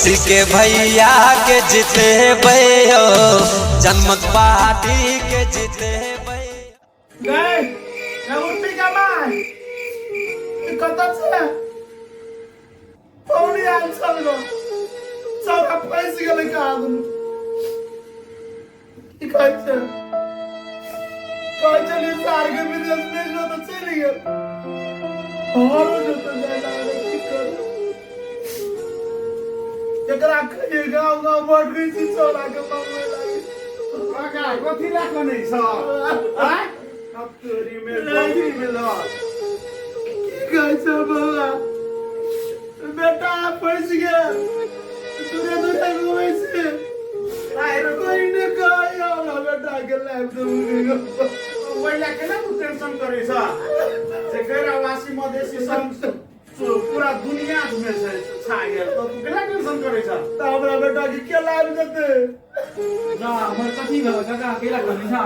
सीके भैया के जितेबै हो, जनमत पार्टी के जितेबै। गए उर्फी का माय कतऽ छै? फोन आयल छल गो, चौरा फँसि गेलै कहाँ दुनू। की कहै छै? कहै छलियै सारके विदेश भेजलो तऽ चलि गेल। घरो जतऽ जाय लागलै, की करू? एकरा कहियै? गाँव गाँव भटकै छी, चौराके मंगबै लागी। काका, कथी लए कनै छ? आँय, अब तोरी में कथी भेल? की कहै छै बौआ? बेटा फँसि गेल, दूरे दूरे घुमै छै। कोई नहि कहै हमरा बेटा के लाइफ देबू। ओहि लए केना तू टेंशन करै छ जे गैर आवासी मधेसी संग पूरा दुनिया घुमै छै, छा गेल, तऽ तू केना टेंशन करै छ? तऽ हमरा बेटा के के लाइफ देतै? जा, हमर कथी भेल काका? केला कहने छा?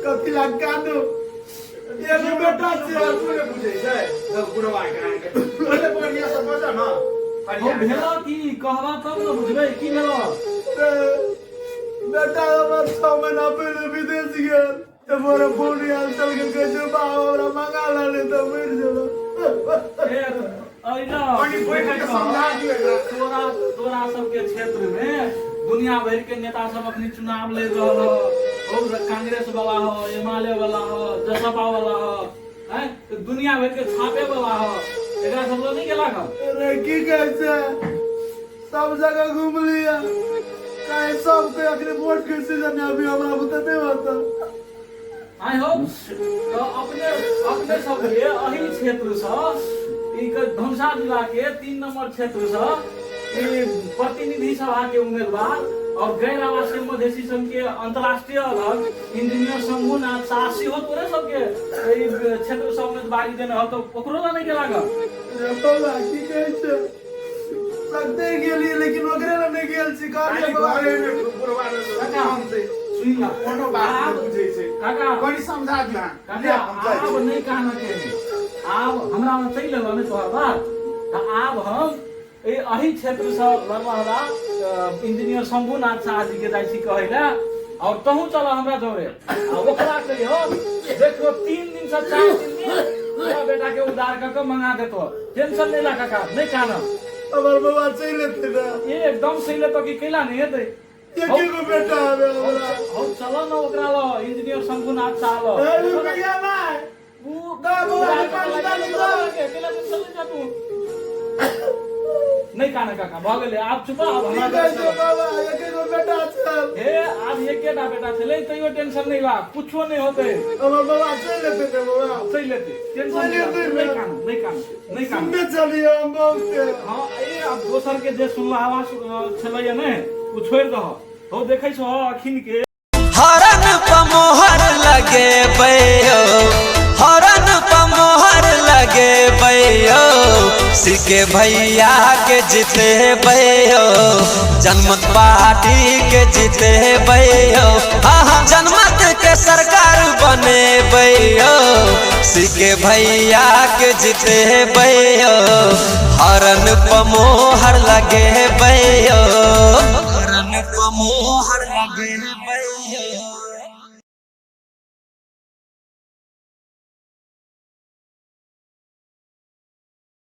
कथी ला कानू? एगो बेटा छै। तू ने बुझै छै तऽ बुढ़वा के अहाँके पहिले बढ़िया से बजऽ न। हो भेल की? कहबा तब ने बुझबै की भेल। बेटा हमर 6 महीना पहिले विदेश गेल तऽ मोरा फोन आयल चल गेल। कहै छै, बाबा, हमरा मंगा ला, नहि तऽ मरि जेबै। ए, अहिना कनि बैठ के समझा दियौ एकरा। तोरा तोरा सबके क्षेत्र में दुनिया भरि के नेता सब अखनी चुनाव लड़ रहल हो। और कांग्रेस वाला हो, एमाले वाला हो, जसपा वाला हो, हैं, तो दुनिया भरि के छापे वाला हो, एकरा सब लोग नहीं गेला का? अरे, की कहै छै? सब जगह घूम लिया, कहे सब कोई अखनी वोट के सीजन है अभी, हमरा बुते नहीं होता। आइ हो, तो अपने अपने सबके एहि क्षेत्र सँ, ई धनुषा जिला के 3 नंबर क्षेत्र सँ ई प्रतिनिधि सभा के उम्मीदवार और गैर आवासीय मधेसी संघ के अंतर्राष्ट्रीय अध्यक्ष इंजीनियर शंभुनाथ शाह सेहो तोरे सबके ई क्षेत्र सँ उम्मीदवारी देने हो, तो ओकरो ला नहीं गेला ग? रे बौआ, की कहै छै? लगते गेलियै, लेकिन ओकरे लए नहि गेल छी, कहलियै खाली बौआ। घरे में बुढ़वा काका, हम छै। सुन ला। कोनो बात नहि बुझै छै। काका। कनि समझा दियौ अहाँ। काका, ले, हम जाइ आब छी। नहीं कहना के, आब हमरा में चलि एलो ने तोहर बात, तऽ आब हम एहि क्षेत्र से लड़ला इंजीनियर शंभुनाथ शाह जी के जाइ छी कहै लए, और तहूँ चल हमरा जौरे आ ओकरा कहियो, देखो, 3 दिन से 4 दिन में तोरा बेटा के उधार कऽ के मंगा देतो। टेंशन नहीं ला काका, नहीं कहना। हमर बौआ चलि एतै ने? ये एकदम सही लेतो कि कैला नहीं हेतै? एके गो बेटा हवे हमरा। हौ, चल न ओकरा ल, इंजीनियर शंभुनाथ शाह ल। ए, रुपैया नहि। उ दा बौआ, निकाल, निकाल, निकाल। कैला टेंशन नहीं जा तू। नहीं काना काका, भऽ गेलै, आब चुप, आब की हमरा कहै छै बाबा? एके गो बेटा छै। हे, आब एकेटा बेटा छलै, तैयो टेंशन नहीं ला, कुछो नहीं होतै। हमर बौआ चलि एतै ने बौआ? चलि एतै, टेंशन नहीं ला। चलि एतै नहीं ने? कानू, नहीं कानू, नहीं कानू। सुनने चलिए हम बहुते। हाँ, ए, आब दोसर के जे सुनला आवाज छलैया ने, ओ छोड़ि दह। हौ, देखै छौ अखिन के हरन पमोहर लगेबै हो, हरन पमोहर लगेबै हो, सीके भैया के जितेबै हो, जनमत पार्टी के जितेबै हो। हाँ हाँ, जनमत के सरकार बनेबै हो, सीके भैया के जितेबै हो, हरन पमोहर लगेबै हो, हरन पमोहर लगेबै।